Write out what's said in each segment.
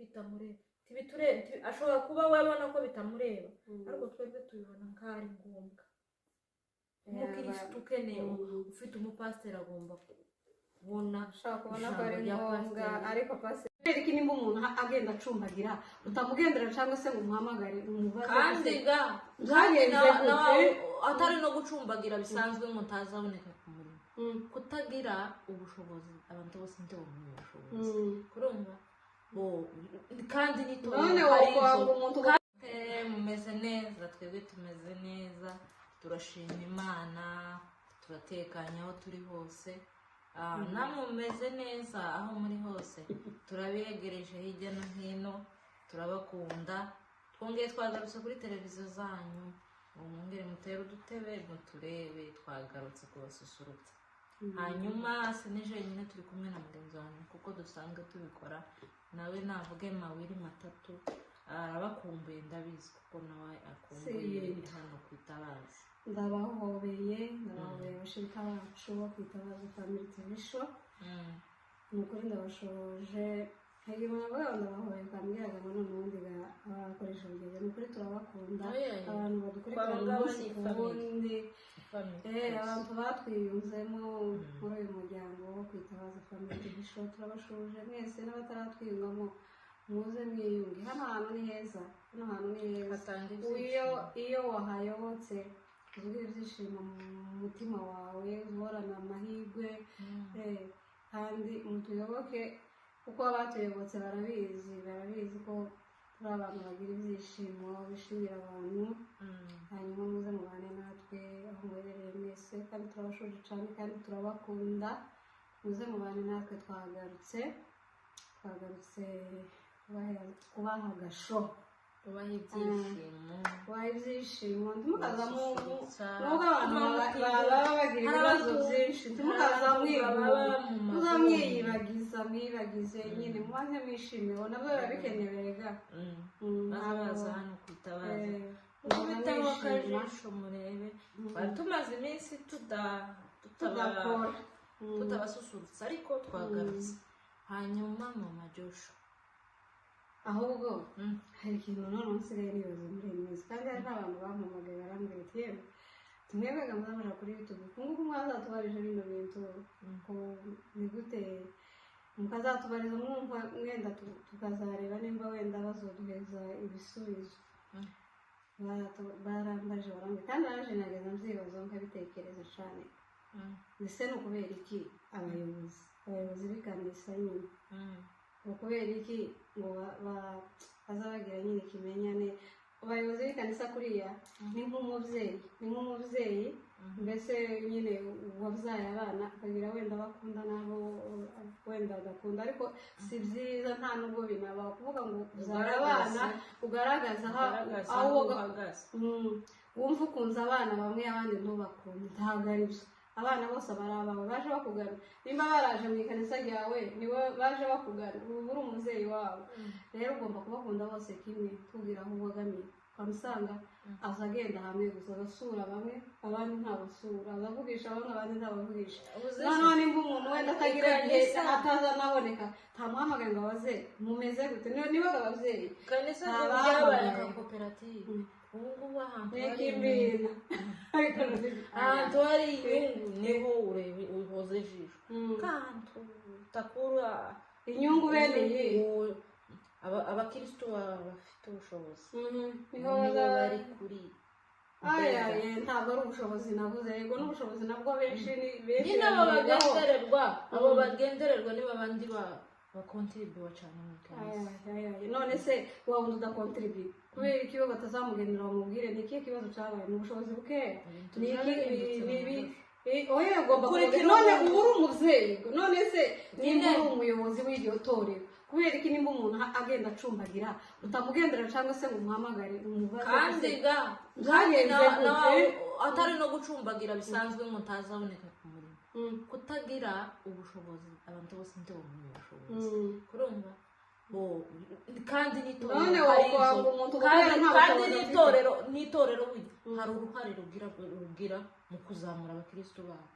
Bitamureba. Ashobora kuba we abona ko bitamureba, ariko twebwe tubibona nk'aho ari ngombwa. Umukirisitu ukeneye, ufite umupasiteri, agomba kubona Ushobora kubona ko ijambo ari rya ngombwa, pasiteri. Ariko pasiteri, kubera nimba umuntu agenda acumbagira, utamugendera cyangwa se ngo umuhamagare umubaze Kandi ese ga byagenze kandi gute? Atari no gucumbagira bisanzwe ngo ntazaboneka ku murimo. Kutagira ubushobozi, abantu bose ntibabona ubushobozi. Kurumva bo kandi n'itorero None hari wokwanga umuntu? Mumeze neza? Twebwe tumeze neza, turashima Imana, turatekanye aho turi hose. Namwe mumeze neza aho muri hose? Turabegereje hirya no hino, turabakunda. Twongeye twagarutse kuri televiziyo zanyu ngo mwongere mutere udutebe muturebe. Twagarutse kubasusurutsa. Hanyuma sinije nyine, turi kumwe na mugenzi wanjye kuko dusanzwe tubikora. Nawe navuge mawili matatu, arabakumbuye, ndabizi, kuko nawe akumbuye Si. hano ku Itabaza. Ndabahobeye, ndabahobeye abashirika bacu bo ku Itabaza Family TV Show. Ni ukuri ndabashoje. Hari umuntu avuga ngo ndabahobeye, ukambwiraga ngo none ubundi abakoresha urugero. Ni ukuri turabakunda, Oya. abantu badukurikirana Kwa umunsi ni ku family. wundi. Family. Abantu batwiyunzemo muri uyu muryango wo ku Itabaza Family TV Show, turabashuje mwese. N'abataratwiyungamo, muze mwiyunge. Hano hantu ni heza, hano hantu ni heza. Hatanga Iyo ibyishimo. iyo wahayobotse ugira ibyishimo mu mutima wawe, uhorana amahirwe. Kandi mutuyoboke kuko abatuyobotse barabizi, barabizi ko turi abantu bagira ibyishimo, bishimira abantu. Hanyuma muze mubane natwe aho muherereye mwese, kandi turabashuje cyane kandi turabakunda. Muze mubane natwe, twagarutse, twagarutse kubaha agasho, Kubaha ibyishimo. Kubaha ibyishimo. Ntimukaza Kubasusurutsa. nubwo abantu baba bagira Hari ibibazo byinshi, ntimukaza hari abantu mwigunga, baba mu muza mazu. mwiyibagiza, mwiyibagize nyine, mubanze mwishime, nabwo biba bikenewe rega. Baza baza hano ku Itabaza, muza mukubiteho mwishima. akajisho murebe. Twari tumaze iminsi Tudakora. tutabasusurutsa, ariko twagarutse. Hanyuma mama Joshua, Ahubwo hari ikintu noneho nsigaye nibaza muri iyi minsi, kandi hari n'abantu bampamagaye barambwira ati: "Yewe, tumwebwega muzamuja kuri YouTube, ku nguku mwazatubarije bino bintu, ko ni gute mukazatubariza mwumva mwenda tukazareba nimba wenda bazoduheza ibisubizo." Barambaje, barambwira, kandi naje nageza mbyibazaho, nkabitekereza cyane. Mbese ni ukubera iki abayobozi b'ikanisa nyine, ngo kubera iki ngo baza bagira nyine ikimenyane? Abayobozi b'ikanisa kuriya ni nk'umubyeyi, ni nk'umubyeyi mbese nyine wabyaye abana, akagira wenda bakunda n'abo wenda adakunda. Ariko si byiza, nta nubwo binabaho kuvuga ngo ubyara abana ugaragaza Ugaragaza aho aho uhagaze. Wumva ukunze abana bamwe, abandi ntubakunde, ntabwo ari byo. Abana bose aba ari abawe baje bakugana. Nimba baraje mu ikanisa ryawe, nibo baje bakugana, uba uri umubyeyi wabo. Rero ugomba kubakunda bose kimwe, tubwira aho ubogamiye. Ukamusanga aza agenda hamwe gusa, agasura bamwe, abandi ntabasura, azavugisha bamwe, abandi ntabavugisha. Noneho nimba umuntu wenda atagira igihe, atazanaboneka, ntamuhamagaye ngo abaze mumeze gute, niba ababyeyi Kanisa Nta byabaye bahamagaye. nka koperative. Ubu ngubu ahantu hari N'ikimina. Ahantu hari inyungu niho ureba uhoza ijisho. Kandi utakura Inyungu bene iyi. Abakristo bafite ubushobozi Niho nibo bazaba bari kuri Ayaye, ntabwo ari ubushobozi navuze. Yego, n'ubushobozi nabwo, benshi ni benshi Nyine abo babigeraho. bagendererwa, abo bagendererwa nibo bandi bakontribuwa cyane mu kanisa. Ay, ay, ay. None se wa wundi udakontribuye, kubera iki bo batazamugenera bamubwire ni ikihe kibazo cyabaye? Ni ubushobozi bukeya? Ni iki? Ni ibi? Oya, ugomba Ukurikira none umuntu. uba uri umubyeyi. None se nimba Nyine. uri umuyobozi w'iryo torero, kubera iki nimba umuntu agenda acumbagira, utamugendera cyangwa se ngo umuhamagare umubaze Kandi ese ga byagenze kandi gute? Atari no gucumbagira bisanzwe ngo ntazaboneka ku murimo. Kutagira ubushobozi, abantu bose ntibabona ubushobozi. Kurumva bo kandi n'itorero None hari wokwanga umuntu kubera kandi nta kandi bushobozi afite? n'itorero burya hari uruhare rugira mu kuzamura abakristo babo,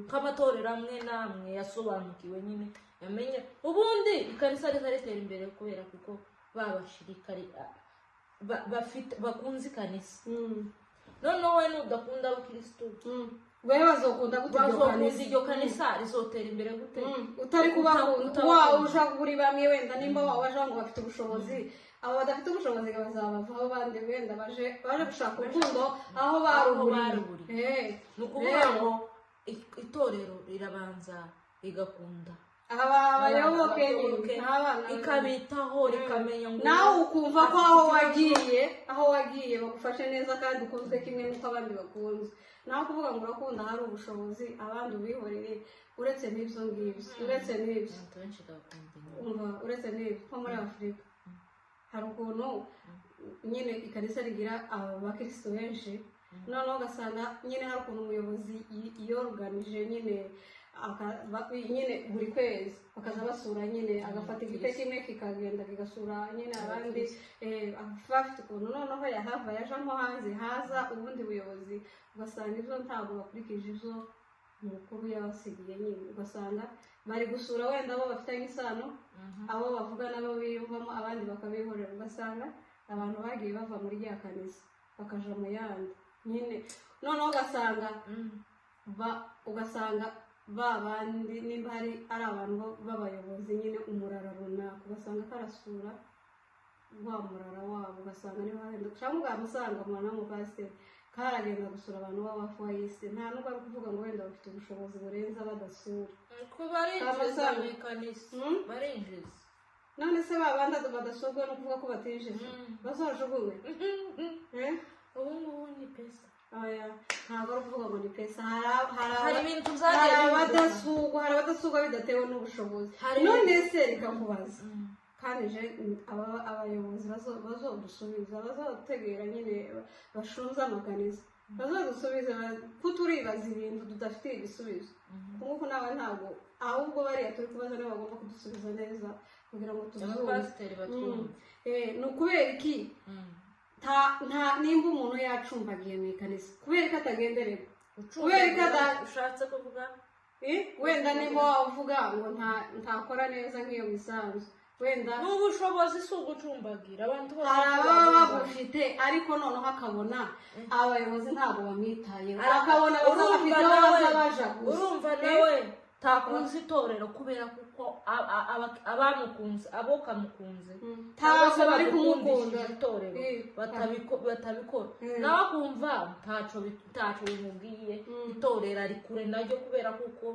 nk'amatorero amwe n'amwe yasobanukiwe nyine. Yamenye ubundi ikanisa rizaritera imbere kubera kuko babashirikari bafite bakunze ikanisa. Noneho we nudakunda abakirisitu, wewe bazokunda gute iryo bazokunda kanisa? Iryo kanisa rizotera imbere gute? Utari kubakunda, Utabakunda. wa uja kuri bamwe wenda nimba waje ngo bafite ubushobozi, abo badafite ubushobozi bazabavaho, bandi wenda baje gushaka urukundo aho baruburiye. Baruburiye. Ni ukuvuga ngo itorero rirabanza rigakunda aba bayoboke abayoboke, n'abana, ikabitaho, rikamenya ngo nawe ukumva ko afite aho ikibazo. wagiye, aho wagiye bagufashe neza kandi ukunzwe kimwe n'uko abandi bakunzwe. Nawe kuvuga ngo urakunda hari ubushobozi, abandi ubihorere, uretse n'ibyo ngibyo, uretse n'ibyo, Abantu benshi bakunda inyuma. Umva, uretse n'ibyo, nko muri Afurika hari ukuntu nyine ikanisa rigira abakirisitu benshi, noneho ugasanga nyine hari ukuntu umuyobozi yoruganije nyine nyine buri kwezi bakaza basura nyine, agafata igice kimwe kikagenda kigasura nyine abandi, bafite ukuntu noneho yahava yaja nko hanze haza ubundi buyobozi, ugasanga ibyo ntabwo bakurikije ibyo umukuru yabasigiye nyine, ugasanga bari gusura wenda abo bafitanye isano, abo bavuga nabo biyumvamo, abandi bakabihorera, ugasanga abantu bagiye bava muri rya kanisa bakaja mu yandi nyine, noneho ugasanga ugasanga ba bandi nimba hari ari abantu b'abayobozi nyine umurara runaka, ugasanga karasura wa murara wabo, ugasanga niba wenda cyangwa ugamusanga umwana w'umupasiteri karagenda gusura abantu b'abafoyisi, nta nubwo ari ukuvuga ngo wenda bafite ubushobozi burenze badasura. Ko barinjiza Amasano. mu ikanisa, barinjiza. None se ba bandi badasurwa no kuvuga ko batinjiza, bazajugunywe? Eh? Ubu ngubu ni pesa. Oya, ntabwo ari ukuvuga ngo ni pesa, hari Hari hari ibintu zagiye bihinduka. Abadasugwa, hari abadasugwa bidatewe n'ubushobozi. None se reka nkubaze, kandi je abayobozi bazodusubiza, bazotegera nyine bashunze amakanisa, bazodusubize ko turibaza ibintu tudafitiye ibisubizo nk'uko nawe ntabwo, ahubwo bariya turi kubaza nibo bagomba kudusubiza neza kugira ngo tubyumve. Abapasiteri batwumve. Ni ukubera iki nta nimba umuntu yacumbagiye mu ikanisa, kubera ko atagendererwa, kubera ko Ushatse kuvuga? Wenda nimba wavuga ngo ntakora neza nk'iyo misanzu wenda. Ni ubushobozi, si ugucumbagira abantu bose. Hari ababa babufite, ariko noneho akabona abayobozi ntabwo bamwitayeho, akabona baza Urumva bafite aho nawe baza baja gusa. Urumva nawe takunze itorero kubera kuko abamukunze, abo kamukunze cyangwa se Ntabwo bari kumukunda. bagukundishije itorero batabikora, nawe akumva ntaco bimubwiye, itorero ari kure naryo kubera kuko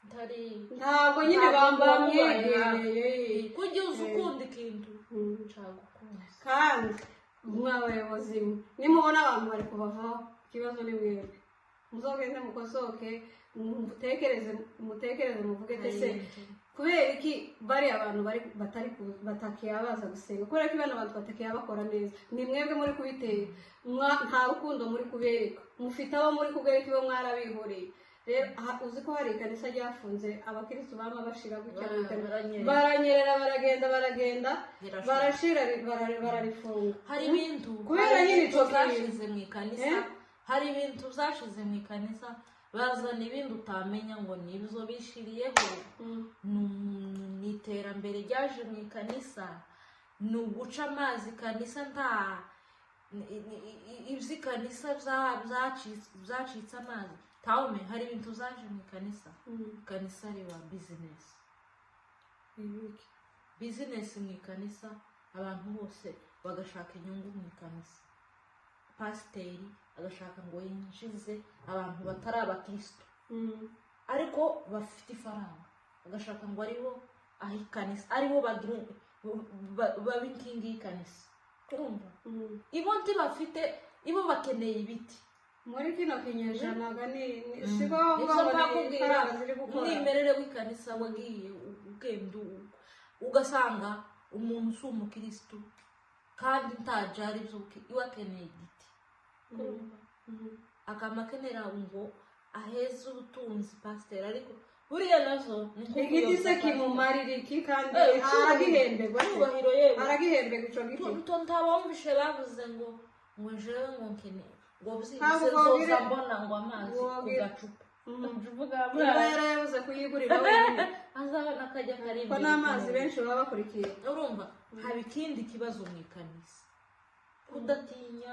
ntari Ntabwo nyine Ntabwo bamwegereye. Kujya uza ukunda ikintu cagukunze. Kandi mwa bayobozi mwe, nimubona abantu bari kubavaho, ikibazo ni mwebwe. Muzogende mukosoke, mutekereze, mutekereze, muvuge ati ese kubera iki bariya abantu bari batari batakiya baza gusenga, kubera ko bano bantu batakiya bakora neza? Ni mwebwe muri kubitera. Nta rukundo muri kubereka, mufite abo muri kubereka, ibo mwarabihoreye. Rero aha, uzi ko hari ikanisa ryafunze, abakirisitu bama bashira gutya mu ikanisa. Baranyerera. Baranyerera, baragenda, baragenda, Rirashira. barashira, bararifunga. Hari ibintu Kubera hari nyine ibintu ico kintu. zashize mu ikanisa. Eh? Hari ibintu zashize mu ikanisa, bazana ibindi utamenya ngo nibyo bishiriyeho. Ni iterambere ryaje mu ikanisa, ni uguca amazi ikanisa, nta iby'ikanisa byacitse amazi tawume. Hari ibintu zaje mu ikanisa, ikanisa riba bizinesi, bizinesi mu ikanisa, abantu bose bagashaka inyungu mu ikanisa, pasiteri agashaka ngo yinjize abantu batari abakirisitu ariko bafite ifaranga, agashaka ngo aribo aho ikanisa, aribo bagira babe inkingi y'ikanisa. Urumva, ibo ntibafite, ibo bakeneye ibiti. Muri kino kinyejana ga ni siko bavuga Nizo ngo ni mpakubwira ifaranga ziri gukora. Umwimerere w'ikanisa wagiye ugenda ugasanga umuntu si umukirisitu kandi ntajari iwe, akeneye igiti. Akaba akenera ngo aheze ubutunzi pasiteri, ariko buriya nazo ni nko Igiti se kuyoza pasiteri. Kimumarira iki kandi? Eh, Aragihemberwa se? Icyubahiro yewe. Aragihemberwa ico giti? Ntabumvishe bavuze ngo jewe ngo nkeneye ngo Ntabwo byibuze nzoza wogira- mbona ngo amazi ku wogira- gacupa. Uvuga Niba yarayabuze kuyigurira wenyine, azabona akajya kari ko imbere n'amazi k'umuntu. Benshi baba bakurikiye. Urumva haba ikindi kibazo mu ikanisa, kudatinya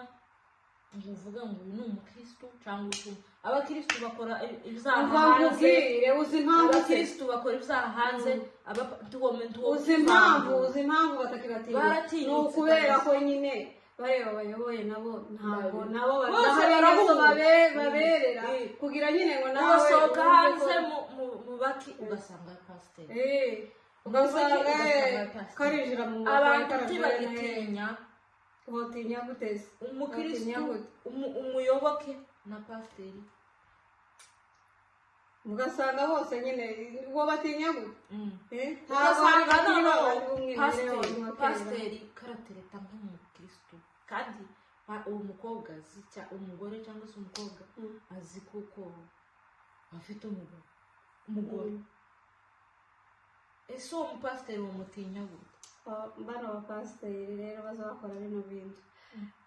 ngo uvuge ngo uyu ni umukristu cyangwa uyu, abakristu bakora ibyaha Umva hanze. nkubwire, uzi impamvu se? Abakristu bakora ibyaha hanze. Uzi impamvu batakibatinya? Baratinyutse Ni ukubera kabisa. ko nyine bareba bayoboye nabo ntabwo nabo Bose hari ingeso barahuza. Baberera kugira nyine ngo nawe Ugasohoka wumve hanze mu baki ugasanga ari pasiteri. Ugasanga Ugasanga pasiteri. karinjira mu Abantu karajana. ntibagitinya. Wotinya gute se? Umukristu, Wotinya gute? umuyoboke na pasiteri. Ugasanga bose nyine uwo batinya gute? Ugasanga Ntabwo noneho abantu b'umwimerere pasiteri w'abantu ba kera. Pasiteri karatereta nk'umukristu, kandi uwo mukobwa azi umugore cyangwa se umukobwa azi kuko afite umugore. Ese uwo mupasiteri wamutinya gute? Bano bapasiteri rero baza bakora bino bintu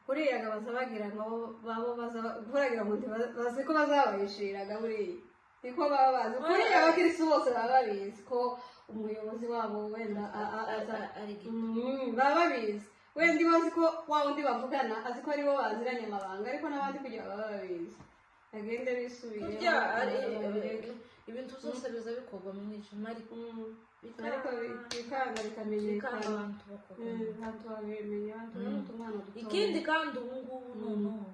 kuriya baza bagira ngo babo baza kuragira ngo bazi ko bazabayishiraga. Buriya niko baba bazi, kuriya abakirisitu bose baba babizi ko umuyobozi wabo wenda Ari gito. Baba babizi, wenda iba azi ko wa wundi bavugana azi ko aribo baziranye amabanga, ariko n'abandi kugira baba babizi bagende bisubire. Burya ibintu byose biza bikorwa mu mwijima, ariko Ariko bikanga bikanga. Bikamenyekana. Abantu bakabimenya. Abantu babimenya, abantu n'utumwana duto. Ikindi kandi, ubu ngubu noneho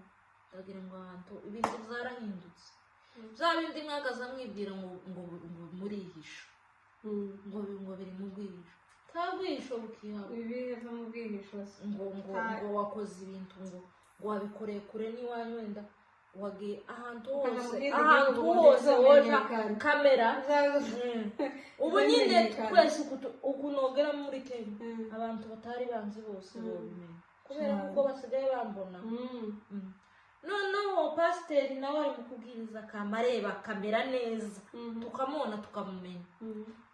ndagira ngo abantu ibintu byarahindutse. Bya bindi mwagaza mwibwira ngo murihisha, ngo biri mu bwihisho, nta bwihisho bukihaba. Ibihe byo mu bwihisho se? Ngo ngo wakoze ibintu, ngo wabikoreye kure n'iwanyu, wenda wagiye ahantu Ukajya mu hose, kindi ahantu gihugu hose woja ntibizamenyekana. kamera. Ubu nyine Bizamenyekana. twese ukunogera muri Kenya, abantu batari banzi bose bobimenya kubera kuko basigaye bambona. Noneho pasiteri nawe ari mu kubwiriza, akamareba kamera neza, tukamubona, tukamumenya.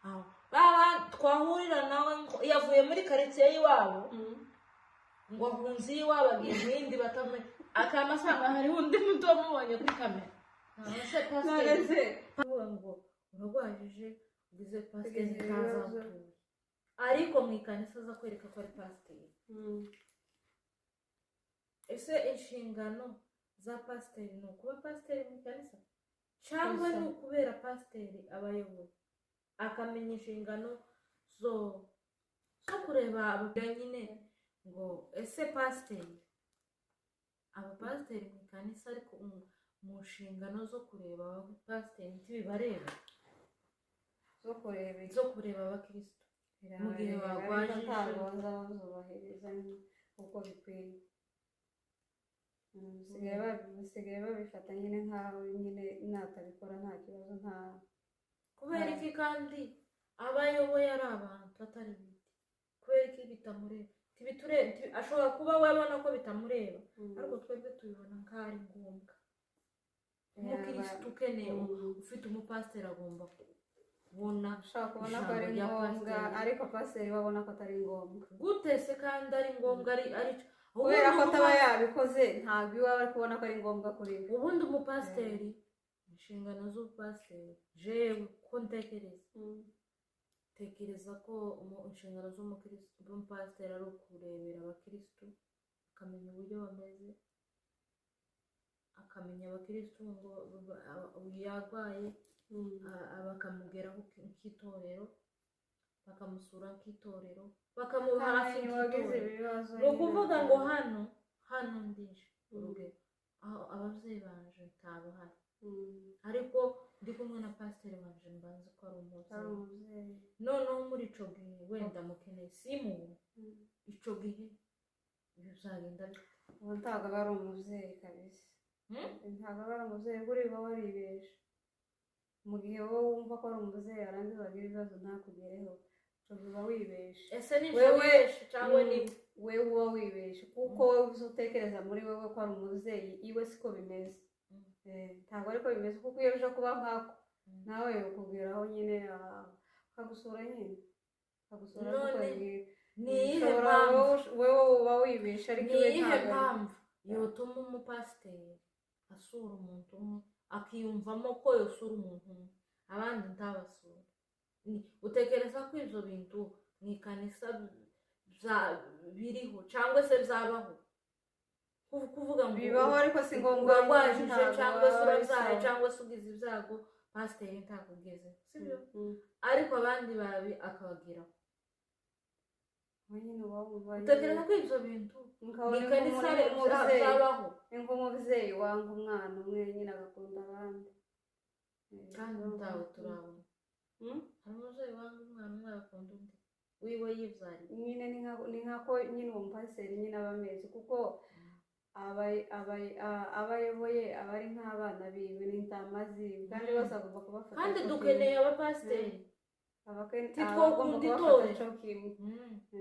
Aho baba twahurira nawe ngo yavuye muri karitsiye y'iwabo, ngo ahunze iwabo agiye mu yindi batamenye, akaba asanga hariho undi muto wamubonye kuri kamera. Ntabwo se None pasiteri se kuvuga ngo urarwajije ugize pasiteri Ugize ibibazo. ntazatura, ariko mu ikanisa aza kwereka ko ari pasiteri. Ese inshingano za pasiteri ni ukuba pasiteri mu ikanisa cyangwa Gusa. ni ukubera pasiteri abayoboye akamenya inshingano zo kureba ababwira nyine ngo ese pasiteri, abapasiteri mu ikanisa, ariko mu nshingano zo kureba abapasiteri ntibibareba? Zo kureba iki? Zo kureba abakirisitu mu gihe Birabareba, ariko bagwajije. ntabwo bazaba bazubahiriza uko bikwiye. Basigaye babifata nyine nk'aho nyine natabikora nta kibazo, nta Kubera iki kandi abayoboye ari abantu atari ibiti? Kubera iki bitamureba? Ashobora kuba we abona ko bitamureba, ariko twebwe tubibona nk'aho ari ngombwa. Umukirisitu ukeneye, ufite umupasiteri, agomba kubona Ushobora kubona ko ijambo ari rya ngombwa, pasiteri. ariko pasiteri we abona ko atari ngombwa. Gute se kandi ari ngombwa, ari Kubera ko ubundi ataba yabikoze, ntabwo iwe aba ari kubona ko ari ngombwa kuri we. Ubundi umupasiteri, inshingano z'ubupasiteri, jewe ko ntekereza, tekereza ko inshingano z'umukirisitu, z'umupasiteri, ari ukurebera abakirisitu, akamenya uburyo bameze, akamenya abakirisitu ngo uyu yarwaye, bakamugeraho nk'itorero, bakamusura nk'itorero, bakamuba hafi Akamenya uwagize nk'itorero. ibibazo. Ni ukuvuga ngo hano ndije, urugero, aho ababyeyi banje ntabahari, ariko ndi kumwe na pasiteri wanje, mbanze ko ari Ari umubyeyi. umubyeyi. Noneho muri ico gihe wenda mukeneye simu, ico gihe bizagenda bite? Ubu ntabwo aba ari umubyeyi kabisa. Hmm? Ntabwo aba ari umubyeyi, buriya uba waribeshe mu gihe wowe wumva ko ari umubyeyi, yarangiza wagira ibibazo ntakugereho, uba wibeshe. Ese ni Wewe- cyangwa ni Wewe uba wibeshe, kuko wowe uzi utekereza muri wowe ko ari umubyeyi, iwe siko bimeze. Ntabwo ariko bimeze, kuko iyo uje kuba nkako nawe ukubwiraho nyine, akagusura nyine, akagusura None akakubwira. Ni iyihe Ushobora mpamvu wewe uba wibeshe, ariko ni iwe iyihe ntabwo ari. mpamvu yotuma umupasiteri asura umuntu umwe? Akiyumvamo ko yosura umuntu umwe, abandi ntabasura. Utekereza ko ibyo bintu mu ikanisa biriho cyangwa se byabaho? Kuvuga ngo Bibaho, ariko si ngombwa. Urarwajije Ntabwo cyangwa se baba urabyaye bisaba. cyangwa se ugize ibyago, pasiteri ntakugeze, sibyo? Mm. Ariko abandi babi akabagiraho. Wowe nyine uba wumva Utekereza ko ibyo bintu mu Nkabona ikanisa nk'umubyeyi, byabaho? ni nk'umubyeyi wanga umwana umwe nyine agakunda abandi. Kandi ntawe turabona. Mm? Hari umubyeyi wanga umwana umwe agakunda undi wiwe yibyariye? Nyine ni nka ko nyine uwo mupasiteri nyine aba ameze, kuko aba ayoboye aba ari nk'abana biwe, n'intama ziwe, kandi bose agomba kubafata Kandi co dukeneye kimwe. abapasiteri. Aba agomba Titwokunda kubafata itorero. co kimwe.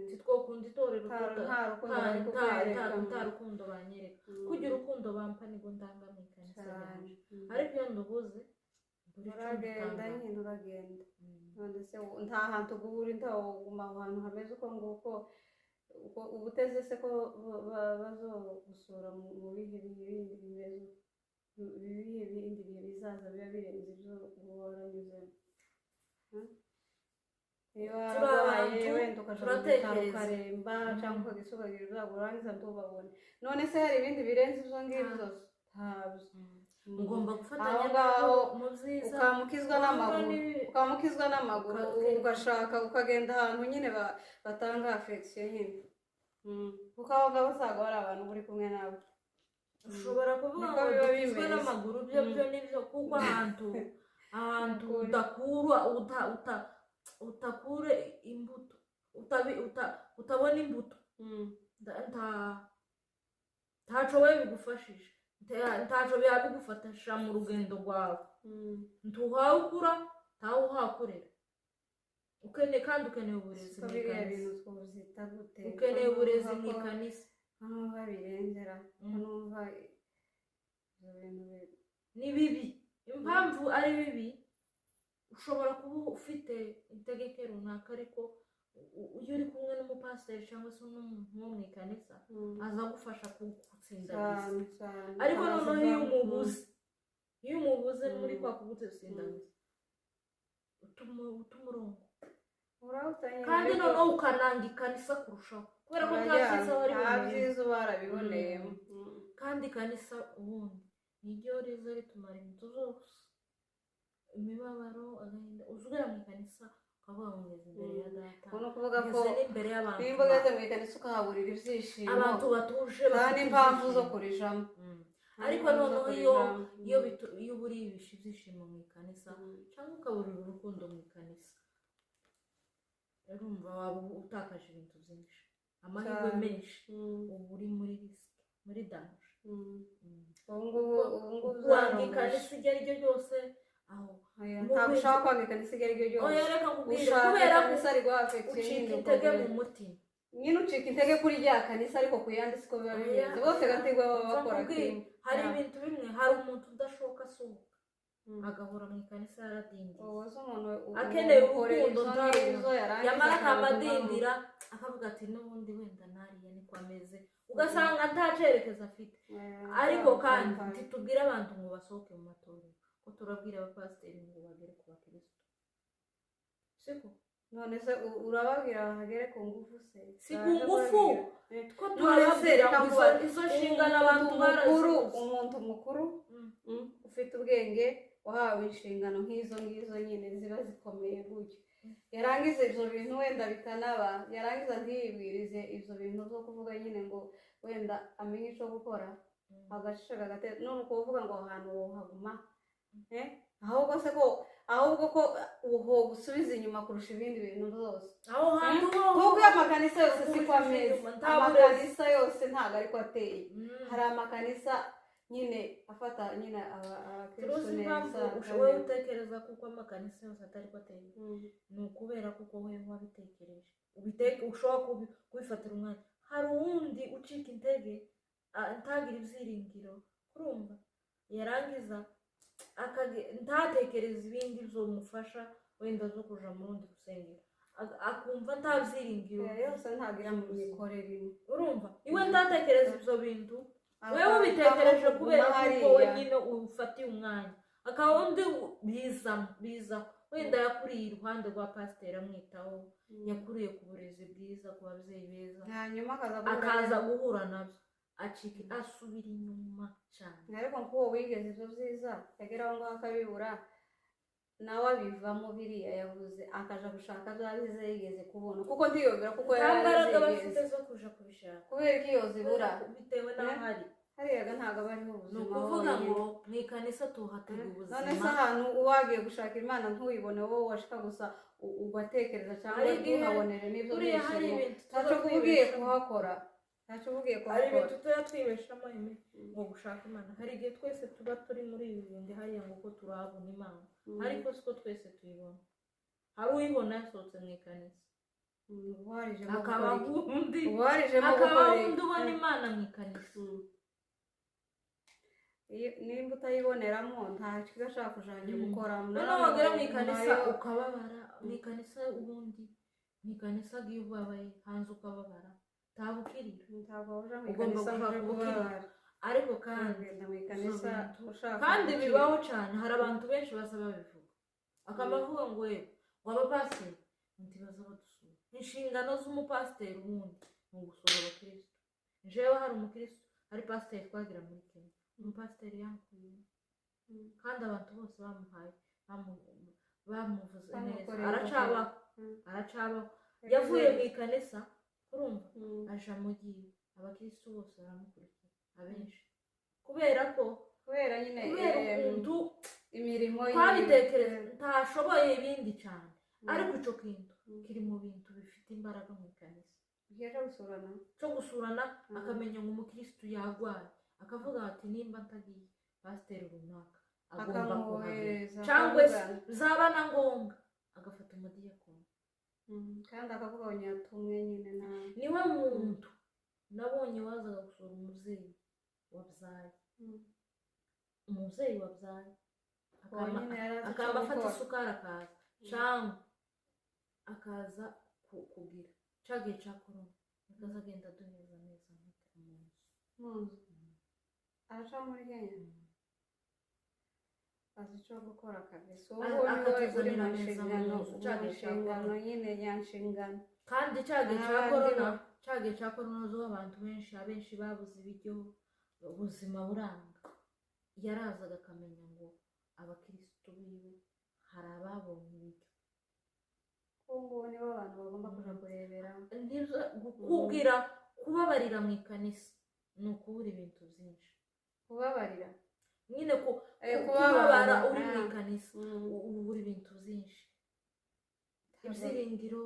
Titwokunda itorero. Nta rukundo bari kukwereka. Nta rukundo banyereka. Kugira urukundo bampa nibwo ndanga mu ikanisa Cyane. ryanjye, ariko iyo ndubuze mbura icyo Uragenda ndutanga. nyine, uragenda. None se nta hantu guhura, ntawuguma aho hantu hameze uko nguko, uko uba uteze se ko bazogusura mu bihe bindi bimeze, mu bihe bindi bihe bizaza biba birenze ibyo uba waranyuzemo? Hmm? Niba Turi wararwaye abantu, wenda ukaja mu bitaro turatekereza. ukaremba, cyangwa ukagisa ukagira ibyago, urangiza ntubabone. None se hari ibindi birenze ibyo ngibyo? Ntabyo. Ugomba gufatanya Aho ngaho nabo mu byiza. ukamukizwa n'amaguru, ukamukizwa n'amaguru, ugashaka ukagenda ahantu nyine batanga affection nyine. Kuko aho ngaho usanga bari abantu uri kumwe nabo. Ushobora kuvuga Niko ngo biba dukizwe bimeze. n'amaguru, byo byo nibyo, kuko ahantu Ukuri. udakura utakure imbuto, utabona imbuto, ntaco we bigufashije, ntaco biba bigufatasha mu rugendo rwawe. Ntuhawe ukura, ntawe uhakorera, ukeneye, kandi ukeneye uburezi Ko mu biriya ikanisa. bintu twobyita gute? Ukeneye Ko uburezi numva mu ikanisa. Ko numva birengera, ko numva ibyo bintu Ni bibi. Impamvu ari bibi, ushobora kuba ufite integeke runaka, ariko iyo uri kumwe n'umupasiteri cyangwa se n'umuntu wo mu ikanisa, aza gufasha gutsindagiza. Cyane cyane. Ariko noneho iyo Akaza. umubuze, iyo umubuze muri kwa kugutsindagiza, uta umurongo. Urawuta nyine, Kandi ariko noneho ukananga ikanisa kurushaho, kubera ko nta byiza wari nta bubonye. byiza uba warabiboneyemo. Kandi ikanisa ubundi niryo riza ritumara ibintu zose, imibabaro, agahinda. Uza ugera mu ikanisa ukavuga ngo ngeze imbere ya data, Ubu ni ukuvuga ko ngeze n'imbere y'abantu nimba ugeze mu ikanisa ukahaburira ibyishimo, abantu batuje, nta bafite n'impamvu zo ibyishimo. kurijamo. Nta Ariko n'impamvu zo noneho iyo kurijamo. iyo uburibisha ibyishimo mu ikanisa, cyangwa ukaburira urukundo mu ikanisa, urumva waba utakaje ibintu byinshi, amahirwe Cyane. menshi. Uba uri muri risque, muri danger. Ubu ngubu Wanga zaroroshye. ikanisa iryo ari ryo ryose aho Oya, mu ntabwo ushaka bintu- kwanga ikanisa iryo ari ryo ryose. Oya, reka nkubwire, Ushaka kubera ko ikanisa riguha affection ucika nyine, intege mu ukongera- mutima. Nyine ucika intege kuri rya kanisa, ariko ku yandi siko biba Oya, bimeze bose, gatigwa baba mva bakora nkubwire, kimwe. hari ibintu bimwe, hari umuntu udashoka asohoka, agahora mu ikanisa yaradindiye, Ubu se umuntu akeneye umukorera urukundo, izo ntarubona. ngizo, yarangiza Yamara akabigumamo. akamadindira, akavuga ati n'ubundi wenda nariya niko ameze, ugasanga nta cyerekezo afite. Ariko kandi ntitubwire abantu ngo basohoke mu matorero, ko turabwira abapasiteri ngo bagere ku bakirisitu, siko? None se urababwira bahagere ku ngufu se? Si ku ngufu. Baje Ko kubabwira. None se turababwira reka ngo izo nshingano abantu umuntu mukuru, barazibuze. umuntu mukuru ufite ubwenge, wahawe inshingano nk'izo ngizo nyine ziba zikomeye gutyo, yarangiza ibyo bintu wenda bikanaba, yarangiza ntiyibwirize ibyo bintu byo kuvuga nyine ngo wenda amenye icyo gukora, agaceceka agatera. None ukuvuga ngo aho hantu wohaguma, eh? Ahubwo se ko, ahubwo ko gusubiza inyuma kurusha ibindi bintu byose. Aho hantu ho Kuko iyo amakanisa yose siko ameze. Nta burezi. Amakanisa yose ntabwo ariko ateye. Hari amakanisa nyine afata nyine abakristo Turuzi impamvu neza. ushoboye gutekereza kuko amakanisa yose atari ko ateye, ni ukubera kuko wowe wabitekereje, ushobora kubifatira umwanya. Hari uwundi ucika intege, ntagira ibyiringiro, urumva, yarangiza ntatekereze ibindi byomufasha wenda zo kuja mu rundi rusengero, akumva nta byiringiro. Yose ntabwo iri mu mikorere imwe. Urumva, iwe ntatekereza ibyo bintu, wewe ubitekereje kubera Kuguma kuko we hariya. nyine ufatiye umwanya. Akaba undi biza wenda yakuriye iruhande rwa pasiteri amwitaho, yakuriye ku burezi bwiza, ku babyeyi beza, hanyuma akaza guhura nabyo acika asubira inyuma cyane. Ariko nk'uwo wigeze ibyo byiza yagera aho ngaho akabibura, nawe abivamo biriya yavuze, akaja gushaka bya byiza yigeze kubona, kuko ntiyobera kuko nta mbaraga bafite zo kuja kubishaka kubera ko iyo zibura bitewe n'aho ari. Hariya ntabwo aba ariho ubuzima. Ni ukuvuga ngo mu ikanisa tuhatega ubuzima. None se ahantu wagiye gushaka Imana ntuyibone, wowe washika gusa ugatekereza cyangwa ntuhabonere n'ibyo byishimo, ntacyo uba ugiye kuhakora, ntacyo uba ugiye kuhakora. Hari ibintu tuba twibeshamo ngo gushaka Imana. Hari igihe twese tuba turi muri ibi bindi hariya ngo ko turahabona Imana, ariko siko twese tuyibona. Hari uyibona yasohotse mu ikanisa, akaba undi ubona Imana mu ikanisa. Nimba utayiboneramo nta kigo ashaka kujya gukora. Noneho wagera mu ikanisa ukababara, mu ikanisa ubundi mu ikanisa iyo ubabaye hanze ukababara ntabukirira, ugomba gushaka ubukirira. Ariko kandi kandi bibaho cyane, hari abantu benshi baza babivuga, akaba avuga ngo ngo abapasiteri ntibaza badusura. Inshingano z'umupasiteri ubundi ni ugusura abakirisitu. Jewe hari umukirisitu, hari pasiteri twagira muri Kenya, umupasiteri yankuye kandi abantu bose bamuhaye bamuvuze neza, aracabaho. Yavuye mu ikanisa urumva aja mu gihe abakirisitu bose baramukurikira abenshi, kubera ko kubera nyine ukuntu imirimo twabitekereza ntashoboye ibindi cyane, ariko ico kintu kiri mu bintu bifite imbaraga mu ikanisa cyo gusurana, akamenya ngo umukirisitu yagwaye, akavuga ati nimba ntagiye pasiteri runaka agomba kuhagera, cyangwa se zaba na ngombwa agafata umudiyakoni. Kandi akavuga ngo nyatumwe nyine nawe. Niwe muntu nabonye wazaga gusura umubyeyi wabyaye, umubyeyi wabyaye akaba afata isukari akaza, cyangwa akaza kugira cya gihe cya korona, akaza agenda aduhereza neza mu nzu. Araca muri Kenya azi icyo gukora kabisa. Uwo niwe uri mu nshingano nyine nyanshingano. Kandi cya gihe cya korona zo abantu benshi abenshi babuze ibiryo, ubuzima buranga. Yarazaga akamenya ngo abakirisitu biwe hari ababonye ibiryo. Ubu ngubu nibo abantu bagomba kuja kurebera. Kubwira kubabarira mu ikanisa ni ukubura ibintu byinshi. Kubabarira nyine kubabara uri mu ikanisa ubura ibintu byinshi, ibyiringiro.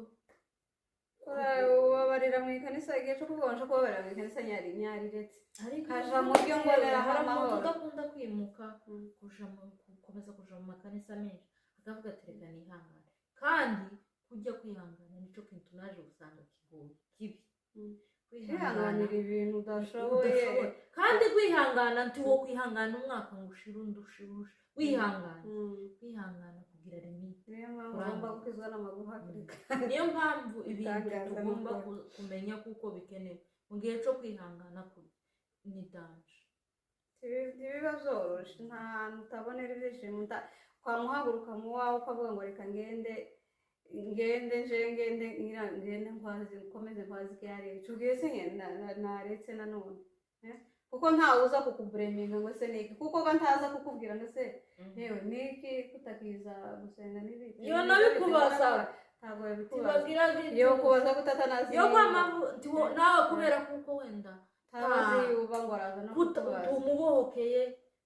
Ubabarira mu ikanisa igihe cyo kuvuga ngo kubabarira mu ikanisa nyariretse kaja mu byo mbonera amahoro. Udakunda kwimuka gukomeza kuja mu makanisa menshi, akavuga ati reka nihangane. Kandi kujya kwihangana nicyo kintu naje gusanga kigoye kibi. Kwihanganira ibintu udashoboye. Kandi kwihangana nti wo kwihangana umwaka ngo ushire undi ushire wihangana, kwihangana kugira limite. Niyo mpamvu ugomba gukizwa n'amaguru hakiri kare. Niyo mpamvu ibintu tugomba kumenya kuko bikenewe mu gihe cyo kwihangana ni danje. Ntibiba byoroshe, nta hantu utabonera ibyishimo. Twamuhaguruka mu wawe ukavuga ngo reka ngende ngende nje ngende ngende nkwazi nkomeze nkwazi ko yari icyo gihe se naretse nanone, kuko ntawe uza kukubureminga ngo se niki, kuko ntaza kukubwira ngo se yewe niki kutakiza gusenga n'ibiki. Iyo nabikubaza ntabwo yabikubaza, iyo kubaza kutatanazi yo kwama nawe kubera kuko wenda ntabazi yuba ngo araza no kukubaza tumubohokeye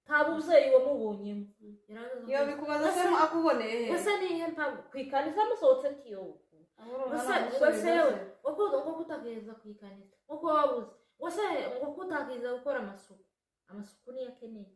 nta mubyeyi wamubonyemo. Iyo bikubaza se akuboneye he? Ese nihe mpamvu ku ikanisa musohotse ntiyobo ese yewe ngo kutageza ku ikanisa ngo wabuze ngo ngo kutakiza gukora amasuku, amasuku niyo akeneye,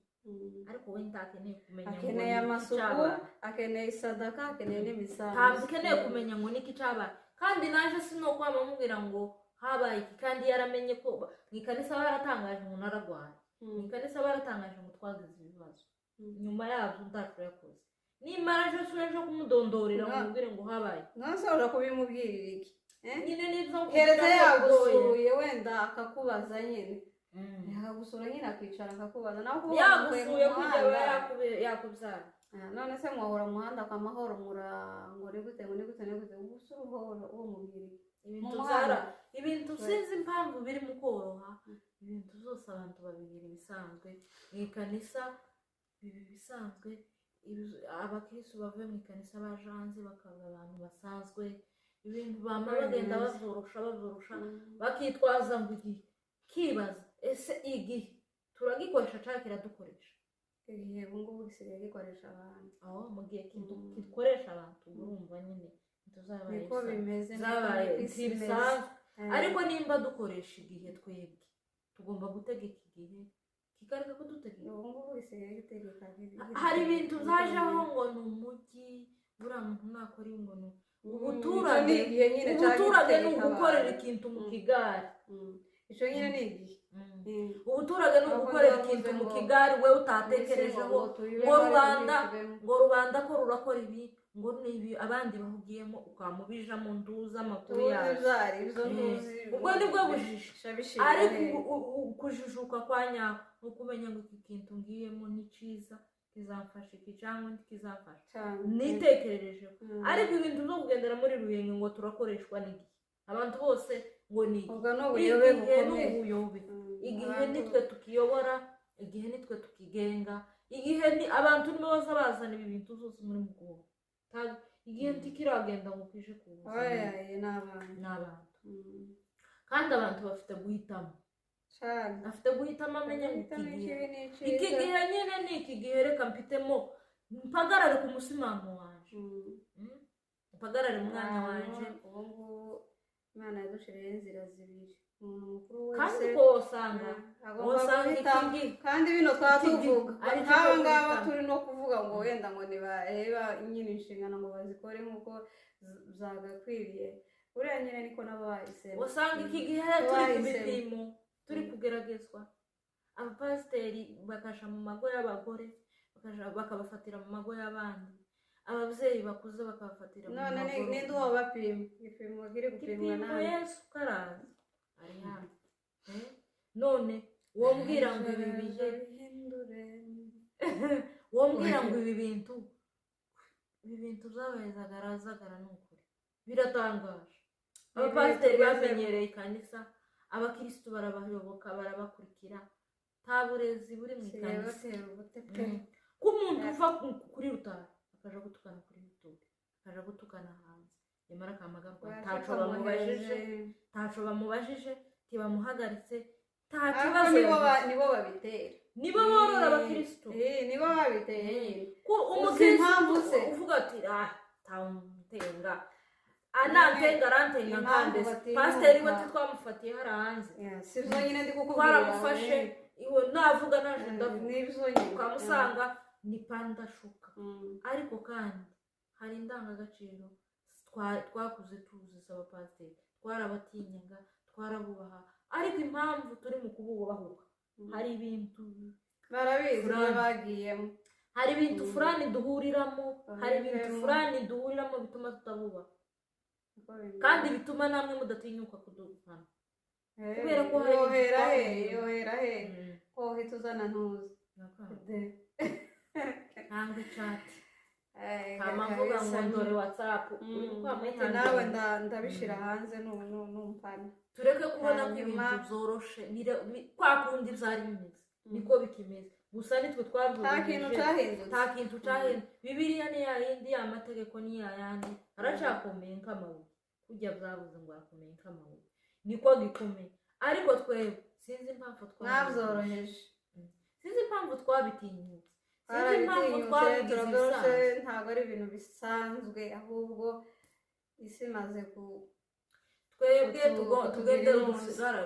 ariko we ntakeneye kumenya ngo akeneye amasuku, akeneye isadaka, akeneye n'imisanzu, ntabwo akeneye kumenya ngo niki cyabaye. Kandi naje sinokwama mubwira ngo habaye iki, kandi yaramenye ko mu ikanisa baratangaje ngo nararwaye, mu ikanisa baratangaje ngo twagize ibibazo, nyuma yabyo ntacu yakoze. Nimara ejo ejo kumudondorera ngo mubwire ngo habaye, nonse uja kubimubwirira iki? Nyine nibyo keretse yagusuye wenda akakubaza nyine Yakagusura nyine akicara akakubaza nawe kuba Yagusuye kujya aba yakubyara. None se mwahora mu muhanda kwa mahoro ngo ni gute ngo ni gute ni gute ubu uhora uwo mubwira Ibintu Mu muhanda. byara ibintu sinzi impamvu biri mu koroha, ibintu zose abantu babigira ibisanzwe mu ikanisa, biba ibisanzwe. Abakristo bavuye mu ikanisa baje hanze bakaba abantu basanzwe, ibintu bama bagenda bazorosha bazorosha, bakitwaza ngo igihe. Kibaza ese igihe turagikoresha cyangwa kiradukoresha? Igihe ubu ngubu gisigaye gikoresha abantu. Aho mu gihe gikoresha abantu, urumva nyine tuzabaye Niko bimeze, niko zabaye isi imeze. Ntibisanzwe. Ariko nimba dukoresha igihe, twebwe tugomba gutegeka igihe kikareka kudutegeka. Ubu ngubu bisigaye gitegeka. Hari ibintu byajeho ngo ni umujyi, buriya muntu nakora ibi ngo ni ubuturage. Icyo ni igihe nyine Ubuturage ni cyagitegeka ugukorera abantu. ikintu mu kigari. Icyo nyine ni igihe. Ubuturage ni Aho ugukorera ndavuze ikintu mu ngo kigari we utatekerejeho, ngo tuyibemo ngo ariko rubanda ntitubemo. Ngo rubanda ko rurakora ibi, ngo ni ibi abandi bahugiyemo, ukamubija mu nduza amakuru Tuzi yazo. Ibyo ari ibyo ntuzi. Ubwo nibwo bujiji. Shabishira. Ariko kujijuka kwa nyako ni ukumenya ngo iki kintu ngiyemo ni cyiza, kizamfasha iki cyangwa ntikizamfasha, cyane nitekererejeho. Ariko ibintu byo kugendera muri ruhenge ngo turakoreshwa n'igihe, abantu bose ngo ni igihe. Ubwo ni ubuyobe Igihe ni bukomeye. ubuyobe. Igihe nitwe tukiyobora, igihe nitwe tukigenga, igihe ni abantu nibo baza bazana ibi bintu zose muri mugongo. Igihe ntikiragenda ngo kije kuza. Oya, iyi ni abantu. Ni abantu. Kandi abantu bafite guhitamo. Cyane. Afite guhitamo, amenya ngo iki Guhitamo gihe ikibi n'icyiza. iki gihe nyine ni iki gihe, reka mpitemo mpagarare ku musimamo wanje. Mpagarare mu mwanya wanje. Ubu ngubu Imana yadushiriyeho inzira zibiri, umuntu mukuru wese Kandi ko usanga agomba usanga iki guhitamo. gihe Kandi bino twaba iki gihe tuvuga ari cyo nk'aba cyo ngaba guhitamo. turi no kuvuga ngo wenda ngo ntibareba nyine inshingano ngo bazikore nk'uko zagakwiriye, buriya nyine niko nabo bahisemo. Usanga iki gihe turi ku Bahisemo. bipimo, turi kugeragezwa, abapasiteri bakaja mu mago y'abagore, bakabafatira mu mago y'abandi, ababyeyi bakuze bakabafatira mu None mago. Ninde uwo bapima? Igipimo kiri gupimwa Igipimo nande? Yesu karaza ari hano. None wombwira ngo ibi bihe, Bihindure. wombwira ngo ibi bintu byabaye zagarazagara, ni ukuri biratangaje. Abapasiteri bamenyereye ikanisa, abakirisitu barabayoboka, barabakurikira, nta burezi buri mu Sigaye ikanisa. batera ubute pe. Ko umuntu uva kuri rutari akaja gutukana kuri YouTube, akaja gutukana hanze, nyamara akamagaruka ntaco bamubajije, ntaco bamubajije, ntibamuhagaritse, nta Ariko kibazo nibo yagize. Nibo babitera. Nibo borora abakirisitu. Nibo babiteye nyine. Ko Uzi umukirisitu impamvu se? uvuga ati ah, tawuntenga, anantenga, arantenga. Impamvu Nkandese batinyuka. pasiteri we twamufatiye hariya hanze. Yeah, si byo nyine ndi kukubwira. Twaramufashe iwe navuga naje ndavuga. Nibyo nyine. Ukamusanga ni pandashuka. Ariko kandi hari indangagaciro twakuze tuzi z'abapasiteri, twarabatinyaga, twarabubaha, ariko impamvu turi mu kububahuka, hari ibintu Barabizi ibyo Furani. bagiyemo. Hari ibintu furani duhuriramo, hari ibintu Babivemo. furani duhuriramo bituma tutabubaha Niko bimeze. kandi bituma namwe mudatinyuka kuduhana kubera ko hari ibintu Yohera he? twahuriyemo. Yohera he ko uhita uzana ntuzi? Ntabwo icati Eh, kama mvuga ngo kabisa. ndore WhatsApp. Ati nawe ndabishira hanze numpana. Tureke kubona ko Hanyuma- ibintu byoroshe, kwa kundi byari bimeze niko bikimeze, gusa nitwe Nta kintu twabyoroheje. cyahindutse. Nta kintu cyahindutse. Bibiliya ni yayindi, amategeko ni yayandi, aracyakomeye nk'amabuye. Kurya byabuze ngo arakomeye nk'amabuye, niko gikomeye. Ariko twebwe sinzi impamvu Mwabyoroheje. Sinzi impamvu twabitinyutse, sinzi impamvu Twarabitinyutse, twabigize turabyoroshye. ibisanzwe. Ntabwo ari ibintu bisanzwe, ahubwo isi imaze ku Twebwe kutugira tugende intuzi. dusigara,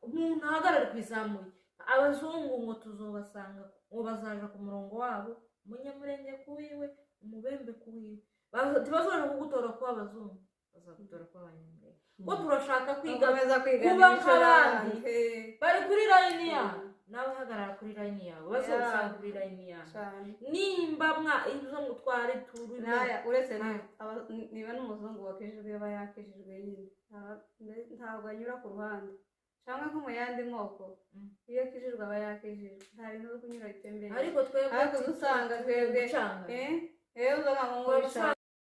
umuntu ahagarare ku izamuye. Abazungu ngo tuzobasanga, ngo bazaja ku murongo wabo, umunyamurenge kuwiwe, umubembe kuwiwe. Ntibazoja kugutora kuba abazungu, bazagutora kuba abanyamurenge, ko turashaka kwiga Gukomeza kwigana kuba imico nk'abandi. y'abandi. Bari kuri line yawe, nawe hagarara kuri line yawe, bazogusanga kuri line yawe. Cyane. Nimba mwa ibyo ngo twari turimo. Naya uretse niba n'umuzungu wakijijwe aba yakijijwe nyine, ntabwo anyura ku ruhande. Cyangwa nko mu yandi moko, iyo akijijwe aba yakijijwe, nta bintu byo kunyura itembere. Ariko twebwe Ariko usanga twebwe gucanga. eh eh, uzaga mu Twebwe.